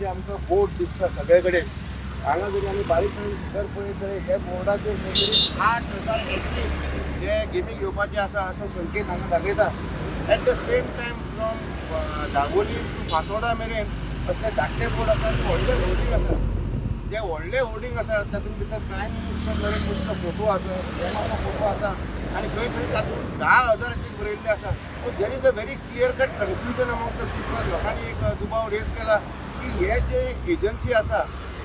जे आमकां बोर्ड दिसता सगळे कडेन, हांगा जरी आमी बारीकसाणेन फिगर पळयत जाल्यार हे बोर्डाचेर खंय तरी 8000 एथलीट जे गेमीक येवपाचे आसा असो संकेत हांगा दाखयता. At the same time, from Dabolim to Fatorda मेरेन असले धाकटे बोर्ड आसा, व्हडले होर्डिंग आसा. जे व्हडले होर्डिंग आसा तातूंत भितर प्रायम मिनिस्टर नरेंद्र मोदीचो फोटो आसा, सीएमाचो फोटो आसा आनी खंय तरी तातूंत 10,000 एथलीट बरयल्ले आसा. So there is a very clear cut confusion among the people. लोकांनी एक दुबाव रेज केला की हे जे एजन्सी आसा,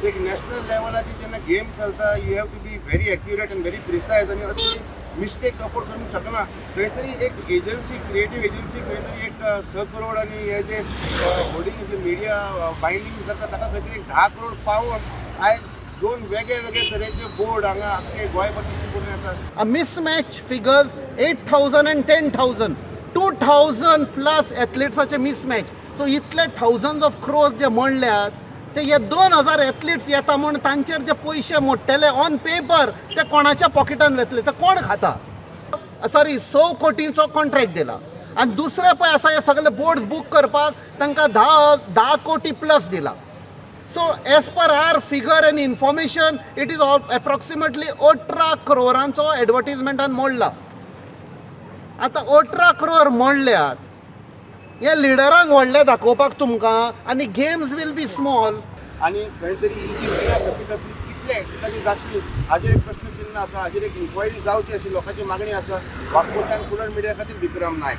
एक नॅशनल लेवलाची जेन्ना गेम चलता, you have to be very accurate and very precise आनी असली मिस्टेक्स अफोर्ड करूंक शकना. खंय तरी एक एजन्सी, क्रिएटीव एजन्सी खंय तरी एक 6 करोड आनी हे जे होर्डिंग जे मिडिया बायंडींग करता ताका खंय तरी एक 10 करोड पावोवन आयज दोन वेगळे वेगळे तरेचे बोर्ड हांगा आख्खे गोंयभर दिश्टी पडून येतात. A mismatch figures, 8,000 and 10,000, 2,000 plus एथलीट्साचे mismatch. So इतले थावजंड ऑफ क्रोर्स जे म्हणल्यात ते हे 2000 एथलीट्स येता म्हूण तांचेर जे पयशे मोडटले ऑन पेपर, ते कोणाच्या पॉकेटान वतले, ते कोण खाता? सॉरी, 6 कोटींचो कॉन्ट्रॅक्ट दिला आनी दुसरे पळय आसा, हे सगळे बोर्ड बूक करपाक तांकां 10 10 कोटी प्लस दिला. So as per our figure and information, it is all approximately 18 क्रोरांचो एडवर्टीजमेंटान मोडला. आतां 18 क्रोर मोडल्यात हे लिडरांक व्हडले दाखोवपाक तुमकां आनी गेम्स will be small. आनी खंय तरी ही जी विना सपितातली कितले एथलिटाची जातली हाजेर एक प्रश्न चिन्ह आसा. हाजेर एक इन्क्वायरी जावची अशी लोकांची मागणी आसा. वास्कोच्यान कुलण मिडिया खातीर विक्रम नायक.